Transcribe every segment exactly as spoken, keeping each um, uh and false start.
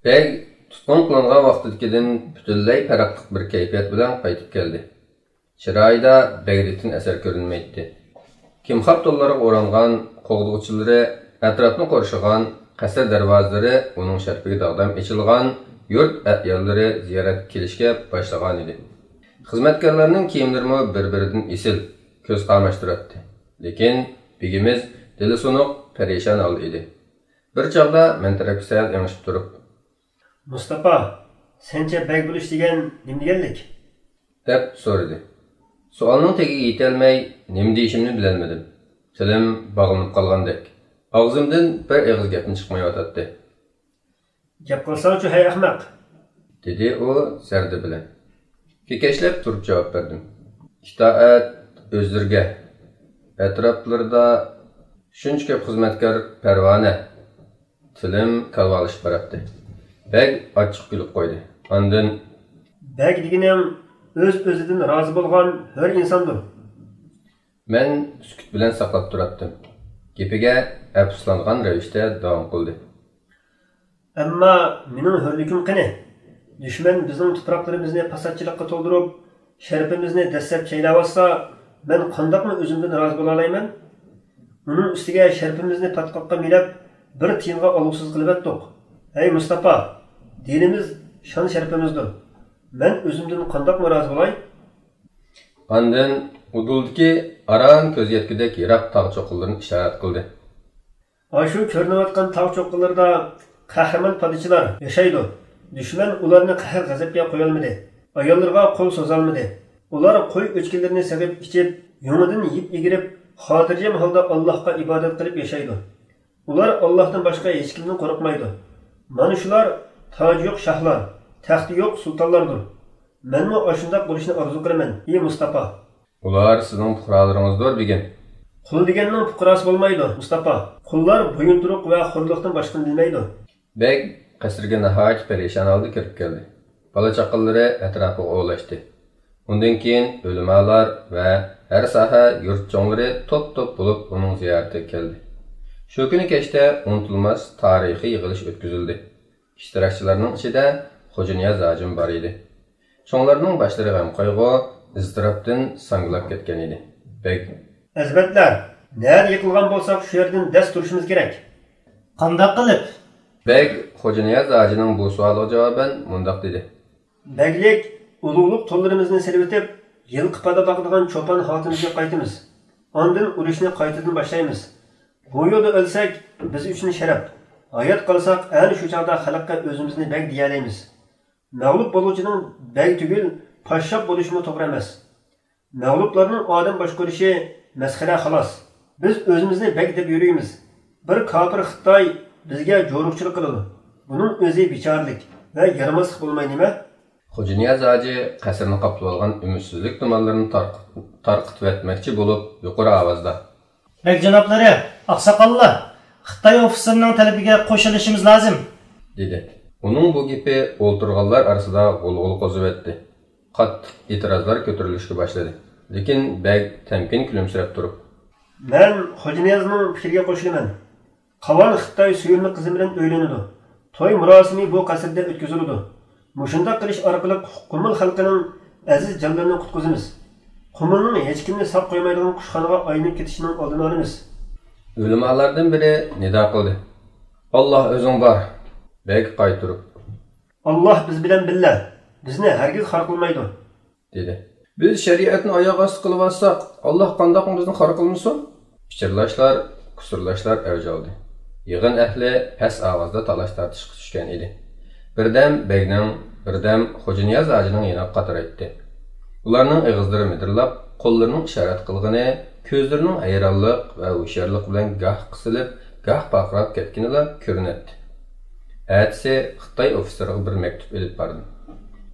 بەگ تۇتقۇن قىلىنغان ۋاقتىدىكىدىن پۈتۈنلەي پەرقلىق بىر كەيپىيات بىلەن قايتىپ كەلدى. چىرايىدا بەگلىكتىن ئەسەر كۆرۈنمەيتتى. كىمخاب تونلىرىغا ئورانغان قوغدىغۇچىلىرى، ئەتراپنى قورشىغان قەسىر دەرۋازىلىرى ئۇنىڭ شەرىپىگە داغدام ئېچىلغان يۇرت ئەياللىرى زىيارەتكە كېلىشكە باشلىغانىدى. خىزمەتكارلارنىڭ كىيىملىرىمۇ بىر-بىرىدىن ئېسىل، كۆز قاماشتۇراتتى. لېكىن بېگىمىز دىلى سۇنۇق، پەرىشان ھالدا ئىدى. بىر چاغدا مەن تەرەپكە سەل ئېڭىشىپ تۇرۇپ، مۇستاپا، سەنچە بەگ بولۇش دېگەن نېمە دېگەنلىك؟ دەپ سورىدى. سوئالنىڭ تېگىگە يېتەلمەي، نېمە دېيىشىمنى بىلەلمىدىم. تىلىم باغلىنىپ قالغاندەك، ئاغزىمدىن بىر ئېغىز گەپمۇ چىقمايۋاتاتتى. گەپ قىلساڭچۇ، ھەي ئەخمەق! دېدى ئۇ زەردە بىلەن. كېكەچلەپ تۇرۇپ جاۋاب بەردىم. ئىتائەت ئۆزلىرىگە، ئەتراپلىرىدا شۇنچە كۆپ خىزمەتكار پەرۋانە. تىلىم كالۋالىشىپ باراتتى. بەگ ئاچچىق كۈلۈپ قويدى. ئاندىن، بەگ دېگىنىڭ ئۆز-ئۆزىدىن رازى بولغان ھۆر ئىنساندۇر. مەن سۈكۈت بىلەن ساقلاپ تۇراتتىم. گېپىگە ئەپسۇسلانغان رەۋىشتە داۋام قىلدى. ئەمما مېنىڭ ھۆرلۈكۈم قېنى؟ دۈشمەن بىزنىڭ تۇپراقلىرىمىزنى پاساتچىلىققا تولدۇرۇپ، شەرىپىمىزنى دەسسەپ چەيلەۋاتسا، مەن قانداقمۇ ئۆزۈمدىن رازى بولالايمەن؟ ئۇنىڭ ئۈستىگە شەرىپىمىزنى پاتقاققا مىلەپ، بىر تىيىنغا ئالغۇسىز قىلىۋەتتۇق. ھەي مۇستاپا، دىنىمىز شان-شەرىپىمىزدۇر. مەن ئۆزۈمدىن قانداقمۇ رازى بولاي؟ ئاندىن ئۇدۇلدىكى ئاران كۆز يەتكۈدەك يىراق تاغ چوققىلىرىنى ئىشارەت قىلدى. ئاشۇ كۆرۈنۈۋاتقان تاغ چوققىلىرىدا قەھرىمان پادىچىلار ياشايدۇ. دۈشمەن ئۇلارنى قەھەر-غەزەپكە قويالمىدى. ئاياللىرىغا قول سوزالمىدى. ئۇلار قوي ئۆچكىلىرىنى سېغىپ ئىچىپ، يۇڭىدىن يىپ ئېگىرىپ، خاتىرجەم ھالدا ئاللاھقا ئىبادەت قىلىپ ياشايدۇ. ئۇلار ئاللاھتىن باشقا ھېچكىمدىن قورقمايدۇ. مانا شۇلار تاجى يوق شاھلار، تەختى يوق سۇلتانلاردۇر. مەنمۇ ئاشۇنداق بولۇشنى ئارزۇ قىلىمەن، ئى مۇستاپا! ئۇلار سىزنىڭ پۇقرالىرىڭىزدۇر، بېگىم. قۇل دېگەننىڭ پۇقراسى بولمايدۇ، مۇستاپا. قۇللار بويۇنتۇرۇق ۋە خورلۇقتىن باشقىنى بىلمەيدۇ. بەگ قەسىرگە ناھايىتى پەرىشان ھالدا كىرىپ كەلدى. بالا-چاقىلىرى ئەتراپىغا ئولاشتى. ئۇندىن كېيىن ئۆلىمالار ۋە ھەر ساھە يۇرت چوڭلىرى توپ-توپ بولۇپ ئۇنىڭ زىيارىتىگە كەلدى. شۇ كۈنى كەچتە ئۇنتۇلماس تارىخىي يىغىلىش ئۆتكۈزۈلدى. ئىشتىراكچىلارنىڭ ئىچىدە خوجانىياز ھاجىمۇ بار ئىدى. چوڭلارنىڭ باشلىرى غەم-قايغۇ، ئىزتىراپتىن ساڭگىلاپ كەتكەن ئىدى. بەگ، ئەزىمەتلەر، نەدە يىقىلغان بولساق، شۇ يەردىن دەس تۇرۇشىمىز كېرەك. قانداق قىلىپ؟ بەگ خوجانىياز ھاجىنىڭ بۇ سوئالىغا جاۋابەن مۇنداق دېدى. بەگلىك، ئۇلۇغلۇق تونلىرىمىزنى سېلىۋېتىپ، يىلقى پادا باقىدىغان چوپان ھالىتىمىزگە قايتىمىز. ئاندىن ئۇرۇشنى قايتىدىن باشلايمىز. بۇ يولدا ئۆلسەك، بىز ئۈچۈن شەرەپ. ھايات قالساق، ئەنە شۇ چاغدا خەلققە ئۆزىمىزنى بەگ دېيەلەيمىز. مەغلۇپ بولغۇچىنىڭ بەگ تۈگۈل، پاششاپ بولۇشىمۇ توغرا ئەمەس. مەغلۇپلارنىڭ ئادەم باشقۇرۇشى مەسخىرە، خالاس. بىز ئۆزىمىزنى بەگ دەپ يۈرىمىز. بىر كاپىر خىتاي بىزگە جورۇقچىلىق قىلىدۇ. بۇنىڭ ئۆزى بىچارىلىك ۋە يارىماسلىق بولماي نېمە؟ خوجانىياز ھاجى قەسىرنى قاپلىۋالغان ئۈمىدسىزلىك تۇمانلىرىنى تارق-، تارقىتىۋەتمەكچى بولۇپ، يۇقىرى ئاۋازدا، بەگ جانابلىرى، ئاقساقاللار، خىتاي ئوفىتسېرىنىڭ تەلىپىگە قوشۇلۇشىمىز لازىم، دېدى. ئۇنىڭ بۇ گېپى ئولتۇرغانلار ئارىسىدا غۇلغۇلا قوزۇۋەتتى. قاتتىق ئېتىرازلار كۆتۈرۈلۈشكە باشلىدى. لېكىن بەگ تەمكىن كۈلۈمسىرەپ تۇرۇپ، مەن خوجانىيازنىڭ پىكرىگە قوشۇلىمەن. قاۋان خىتاي سۆيۈملۈك قىزى بىلەن ئۆيلىنىدۇ. توي مۇراسىمى بۇ قەسىردە ئۆتكۈزۈلىدۇ. مۇشۇنداق قىلىش ئارقىلىق قۇمۇل خەلقىنىڭ ئەزىز جانلىرىنى قۇتقۇزىمىز. قۇمۇلنىڭ ھېچكىمنى ساق قويمايدىغان كۇشخانىغا ئايلىنىپ كېتىشىنىڭ ئالدىنى ئالىمىز. ئۆلىمالاردا بىرى نىدا قىلدى. ئاللا ئۆزۈڭ بار. بەگ قايتۇرۇپ، ئاللا بىز بىلەن بىللە، بىزنى ھەرگىز خار قىلمايدۇ، دېدى. بىز شەرىئەتنى ئاياغ ئاستى قىلىۋاتساق، ئاللا قانداقمۇ بىزنى خار قىلمىسۇن؟ پىچىرلاشلار، كۇسۇرلاشلار ئەۋج ئالدى. يىغىن ئەھلى پەس ئاۋازدا تالاش-تارتىشقا چۈشكەن ئىدى. بىردەم بەگنىڭ، بىردەم خوجانىياز ھاجىنىڭ يېنىغا قاترايتتى. ئۇلارنىڭ ئېغىزلىرى مىدىرلاپ، قوللىرىنىڭ ئىشارەت قىلغىنى، كۆزلىرىنىڭ ھەيرانلىق ۋە ھوشيارلىق بىلەن گاھ قىسىلىپ، گاھ پارقىراپ كەتكىنىلا كۆرۈنەتتى. ئەتىسى خىتاي ئوفىتسېرىغا بىر مەكتۇپ ئېلىپ باردىم.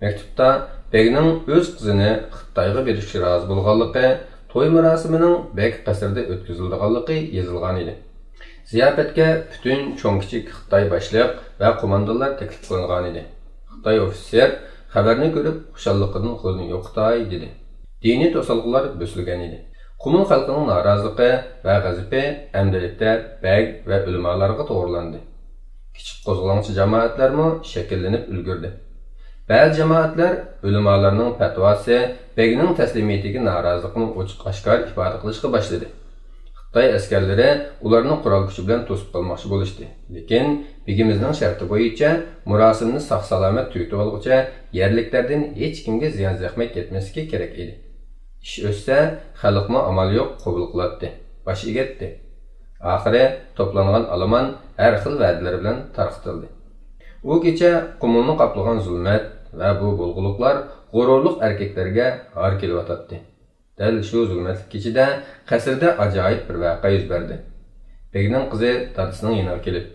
مەكتۇپتا بەگنىڭ ئۆز قىزىنى خىتايغا بېرىشكە رازى بولغانلىقى، توي مۇراسىمىنىڭ بەگ قەسرىدە ئۆتكۈزۈلىدىغانلىقى يېزىلغانىدى. زىياپەتكە پۈتۈن چوڭ-كىچىك خىتاي باشلىق ۋە قوماندانلار تەكلىپ قىلىنغانىدى. خىتاي ئوفىتسېر خەۋەرنى كۆرۈپ، خۇشاللىقىدىن قولىنى يوقىتاي دېدى. دىنىي توسالغۇلار بۆسۈلگەنىدى. قۇمۇل خەلقىنىڭ نارازىلىقى ۋە غەزىپى ئەمدىلىكتە بەگ ۋە ئۆلىمالارغا توغرىلاندى. كىچىك قوزغىلاڭچى جامائەتلەرمۇ شەكىللىنىپ ئۈلگۈردى. بەزى جامائەتلەر ئۆلىمالارنىڭ پەتىۋاسى، بەگنىڭ تەسلىمىيىتىگە نارازىلىقىنى ئوچۇق-ئاشكارا ئىپادە قىلىشقا باشلىدى. خىتاي ئەسكەرلىرى ئۇلارنى قورال كۈچى بىلەن توسۇپ قالماقچى بولۇشتى. لېكىن بېگىمىزنىڭ شەرتى بويىچە مۇراسىمنى ساق-سالامەت تۈگىتىۋالغۇچە يەرلىكلەردىن ھېچكىمگە زىيان-زەخمەت يەتمەسلىكى كېرەك ئىدى. ئىش ئۆتسە، خەلقمۇ ئامال يوق قوبۇل قىلاتتى، باش ئېگەتتى. ئاخىرى توپلانغان ئالىمان ھەر خىل ۋەدىلەر بىلەن تارقىتىلدى. ئۇ كېچە قۇمۇلنى قاپلىغان زۇلمەت ۋە بۇ بۇلغىلىقلار غۇرۇرلۇق ئەركەكلەرگە ھار كېلىۋاتاتتى. دەل شۇ زۇلمەتلىك كېچىدە قەسىردە ئاجايىپ بىر ۋەقە يۈز بەردى. بېگنىڭ قىزى دادىسىنىڭ يېنىغا كېلىپ،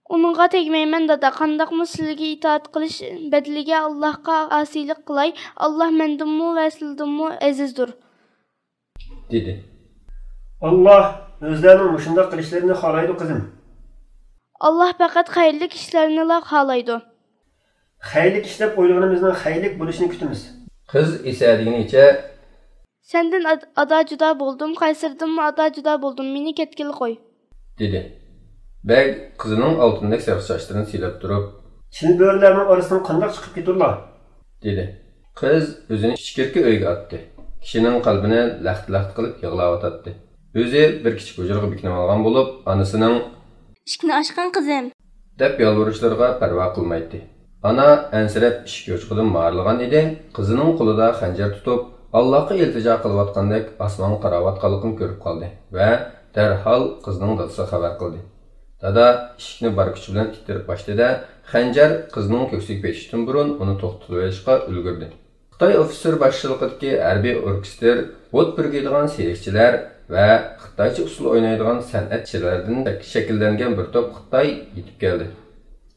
ئۇنىڭغا تەگمەيمەن، دادا. قانداقمۇ سىلىگە ئىتائەت قىلىش بەدىلىگە ئاللاھقا ئاسىيلىق قىلاي؟ ئاللاھ مەندىنمۇ ۋە سىلىدىنمۇ ئەزىزدۇر. دېدى. ئاللاھ ئۆزلەرنىڭ مۇشۇنداق قىلىشلىرىنى خالايدۇ، قىزىم. ئاللاھ پەقەت خەيرلىك ئىشلارنىلا خالايدۇ. خەيرلىك ئىش دەپ ئويلىغىنىمىزنىڭ خەيرلىك بولۇشىنى كۈتىمىز. قىز ئېسەدىگىنىچە، سەندىن ئاد-، ئادا جۇدا بولدۇم، قەيسەردىنمۇ ئادا جۇدا بولدۇم، مېنى كەتكىلى قوي. دېدى. بەگ قىزىنىڭ ئالتۇندەك سېرىق چاچلىرىنى سىيلاپ تۇرۇپ، چىلبۆرىلەرنىڭ ئارىسىدىن قانداق چىقىپ كېتىدۇلار؟ دېدى. قىز ئۆزىنى ئىچكىرىكى ئۆيگە ئاتتى. كىشىنىڭ قەلبىنى لەختە-لەختە قىلىپ يىغلاۋاتاتتى. ئۆزى بىر كىچىك ھۇجرىغا بېكىنىۋالغان بولۇپ، ئانىسىنىڭ، ئىشىكنى ئاچقىن، قىزىم، دەپ يالۋۇرۇشلىرىغا پەرۋا قىلمايتتى. ئانا ئەنسىرەپ ئىشىك يوچۇقىدىن مارىلىغان ئىدى، قىزىنىڭ قولىدا خەنجەر تۇتۇپ، ئاللاھقا ئىلتىجا قىلىۋاتقاندەك ئاسمانغا قاراۋاتقانلىقىنى كۆرۈپ قالدى ۋە دەرھال قىزنىڭ دادىسىغا خەۋەر قىلدى. دادا ئىشىكنى بار كۈچى بىلەن ئىتتىرىپ ئاچتى-دە، خەنجەر قىزنىنىڭ كۆكسىگە پېتىشتىن بۇرۇن ئۇنى توختىتىۋېلىشقا ئۈلگۈردى. خىتاي ئوفىتسېر باشچىلىقىدىكى ھەربىي ئوركېستىر، ئوت پۈركۈيدىغان سېرىقچىلار ۋە خىتايچە ئۇسسۇل ئوينايدىغان سەنئەتچىلەردىن شەكىللەنگەن بىر توپ خىتاي يېتىپ كەلدى.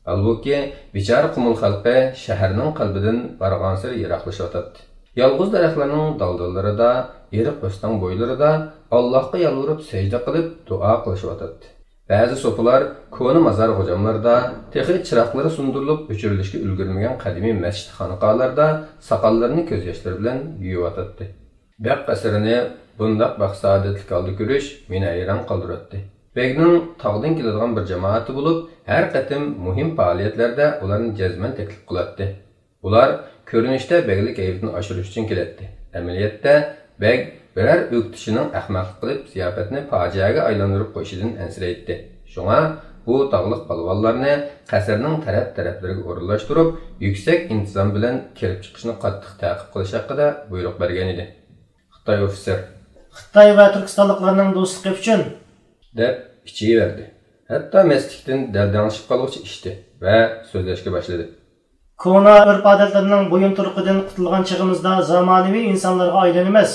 ھالبۇكى، بىچارە قۇمۇل خەلقى شەھەرنىڭ قەلبىدىن بارغانسېرى يىراقلىشىۋاتاتتى. يالغۇز دەرەخلەرنىڭ دالدىلىرىدا، ئېرىق ئۆستەڭ بويلىرىدا ئاللاھقا يالۋۇرۇپ سەجدە قىلىپ دۇئا قىلىشىۋاتاتتى. بەزى سوپىلار كونا مازار غوجاملىرىدا، تېخى چىراغلىرى سۇندۇرۇلۇپ ئۆچۈرۈلۈشكە ئۈلگۈرمىگەن قەدىمىي مەسچىت خانىقالاردا ساقاللىرىنى كۆز ياشلىرى بىلەن يۇيۇۋاتاتتى. بەگ قەسرىنى بۇنداق بەخت-سائادەتلىك ھالدا كۆرۈش مېنى ھەيران قالدۇراتتى. بەگنىڭ تاغدىن كېلىدىغان بىر جامائىتى بولۇپ، ھەر قېتىم مۇھىم پائالىيەتلەردە ئۇلارنى جەزمەن تەكلىپ قىلاتتى. ئۇلار كۆرۈنۈشتە بەگلىك ھەيۋىتىنى ئاشۇرۇش ئۈچۈن كېلەتتى. ئەمەلىيەتتە، بەگ بىرەر ئۆكتىچىنىڭ ئەخمەقلىق قىلىپ، زىياپەتنى پاجىئەگە ئايلاندۇرۇپ قويۇشىدىن ئەنسىرەيتتى. شۇڭا بۇ تاغلىق پالۋانلارنى قەسىرنىڭ تەرەپ-تەرەپلىرىگە ئورۇنلاشتۇرۇپ، يۈكسەك ئىنتىزام بىلەن كىرىپ چىقىشنى قاتتىق تەقىب قىلىش ھەققىدە بۇيرۇق بەرگەن ئىدى. خىتاي ئوفىتسېر، خىتاي ۋە تۈركىستانلىقلارنىڭ دوستلۇقى ئۈچۈن، دەپ ئىچىۋەردى. ھەتتا مەستلىكتىن دەلدەڭشىپ قالغۇچە ئىچتى ۋە سۆزلەشكە باشلىدى. كونا ئۆرپ-ئادەتلەرنىڭ بويۇنتۇرۇقىدىن قۇتۇلغان چېغىمىزدا زامانىۋى ئىنسانلارغا ئايلىنىمىز.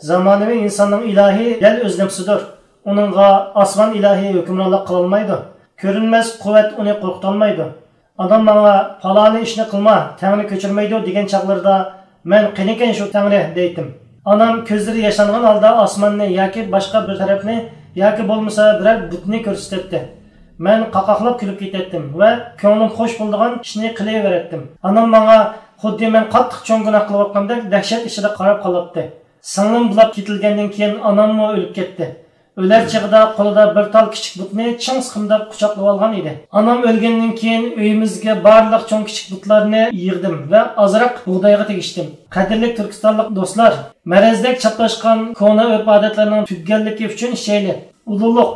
زامانىۋى ئىنساننىڭ ئىلاھى دەل ئۆز نەپسىدۇر. ئۇنىڭغا ئاسمان ئىلاھى ھۆكۈمرانلىق قىلالمايدۇ. كۆرۈنمەس قۇۋۋەت ئۇنى قورقۇتالمايدۇ. ئانام ماڭا، «پالانى ئىشنى قىلما، تەڭرى كۆچۈرمەيدۇ» دېگەن چاغلىرىدا، مەن، «قېنىكەن شۇ تەڭرى؟» دەيتتىم. ئانام كۆزلىرى ياشانغان ھالدا ئاسماننى ياكى باشقا بىر تەرەپنى ياكى بولمىسا بىرەر بۇتنى كۆرسىتەتتى. مەن قاقاقلاپ كۈلۈپ كېتەتتىم ۋە كۆڭلۈم خوش بولىدىغان ئىشنى قىلىۋېرەتتىم. ئانام ماڭا خۇددى مەن قاتتىق چوڭ گۇناھ قىلىۋاتقاندەك دەھشەت ئىچىدە قاراپ قالاتتى. سىڭلىم بولاپ كېتىلگەندىن كېيىن ئاناممۇ ئۆلۈپ كەتتى. ئۆلەر چېغىدا قولىدا بىر تال كىچىك بۇتنى چىڭ سىقىمداپ قۇچاقلىۋالغان ئىدى. ئانام ئۆلگەندىن كېيىن ئۆيىمىزگە بارلىق چوڭ كىچىك بۇتلارنى يىغدىم ۋە ئازراق بۇغدايغا تېگىشتىم. قەدىرلىك تۈركىستانلىق دوستلار، مەرەزدەك چاپلاشقان كونا ئۆرپ-ئادەتلەرنىڭ تۈگىگەنلىكى ئۈچۈن ئىچەيلى. ئۇلۇغلۇق،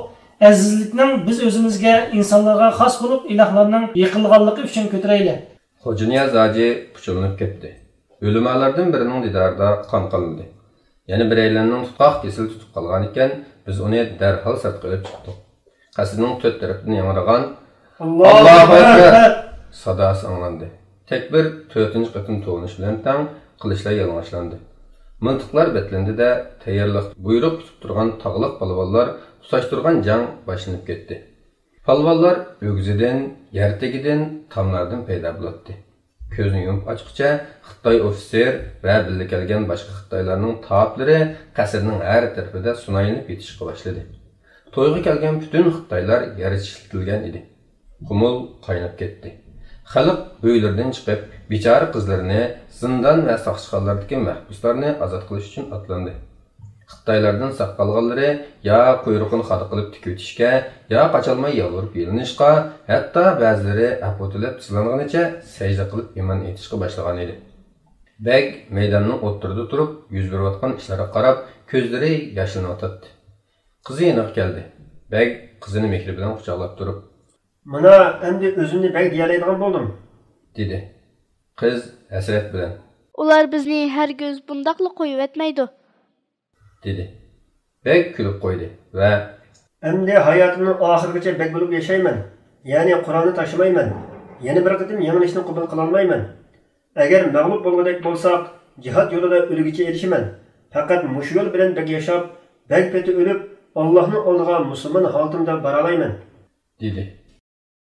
ئەزىزلىكنىڭ بىز ئۆزىمىزگە، ئىنسانلارغا خاس بولۇپ ئىلاھلارنىڭ يېقىنلىغانلىقى ئۈچۈن كۆتۈرەيلى. خوجانىياز ھاجى پۇچۇلىنىپ كەتتى. ئۆلىمالىردىن بىرىنىڭ دىدارىدا قان قانىدى. يەنە بىرەيلەننىڭ تۇتقاق كېسىلى تۇتۇپ قالغانىكەن، بىز ئۇنى دەرھال سىرتقا ئېلىپ چىقتۇق. قەسىرنىڭ تۆت تەرىپىدىن ياڭرىغان «ئاللاھۇ ئەكبەر!» ساداسى ئاڭلاندى. تەكبىر تۆتىنچى قېتىم توۋلىنىش بىلەن تەڭ قىلىچلار يالىڭاچلاندى. مىلتىقلار بەتلىندى-دە، تەييارلىق، بۇيرۇق كۈتۈپ تۇرغان تاغلىق پالۋانلار تۇتاشتۇرغان جەڭ باشلىنىپ كەتتى. پالۋانلار ئۆگزىدىن، يەر تېگىدىن، تاملاردىن پەيدا بولاتتى. كۆزنى يۇمۇپ ئاچقۇچە خىتاي ئوفىتسېر ۋە بىللە كەلگەن باشقا خىتايلارنىڭ تاۋۇتلىرى قەسىرنىڭ ھەر تەرىپىدە سۇنايلىنىپ يېتىشقا باشلىدى. تويغا كەلگەن پۈتۈن خىتايلار يەر چىشلىتىلگەن ئىدى. قۇمۇل قايناپ كەتتى. خەلق ئۆيلىرىدىن چىقىپ، بىچارە قىزلىرىنى، زىندان ۋە ساقچىخانىلاردىكى مەھبۇسلارنى ئازاد قىلىش ئۈچۈن ئاتلاندى. خىتايلاردىن ساق قالغانلىرى يا قۇيرۇقىنى خادا قىلىپ تىكىۋېتىشكە، يا قاچالماي يالۋۇرۇپ يېلىنىشقا، ھەتتا بەزىلىرى ئەپۇ تىلەپ تىزلانغىنىچە سەجدە قىلىپ ئىمان ئېيتىشقا باشلىغانىدى. بەگ مەيداننىڭ ئوتتۇرىدا تۇرۇپ، يۈز بېرىۋاتقان ئىشلارغا قاراپ، كۆزلىرى ياشلىنىۋاتاتتى. قىزى يېنىغا كەلدى. بەگ قىزىنى مېھرى بىلەن قۇچاقلاپ تۇرۇپ، مانا، ئەمدى ئۆزۈمنى بەگ دېيەلەيدىغان بولدۇم، دېدى. قىز ھەسرەت بىلەن، ئۇلار بىزنى ھەرگىز بۇنداقلا قويۇۋەتمەيدۇ، دېدى. بەگ كۈلۈپ قويدى ۋە، ئەمدى ھاياتىمنىڭ ئاخىرىغىچە بەگ بولۇپ ياشايمەن، يەنى قورالنى تاشلىمايمەن، يەنە بىر قېتىم يېڭىلىشنى قوبۇل قىلالمايمەن. ئەگەر مەغلۇپ بولغۇدەك بولساق، جىھاد يولىدا ئۆلگۈچە ئېلىشىمەن. پەقەت مۇشۇ يول بىلەن بەگ ياشاپ، بەگ پېتى ئۆلۈپ، ئاللاھنىڭ ئالدىغا مۇسۇلمان ھالىتىمدە بارالايمەن، دېدى.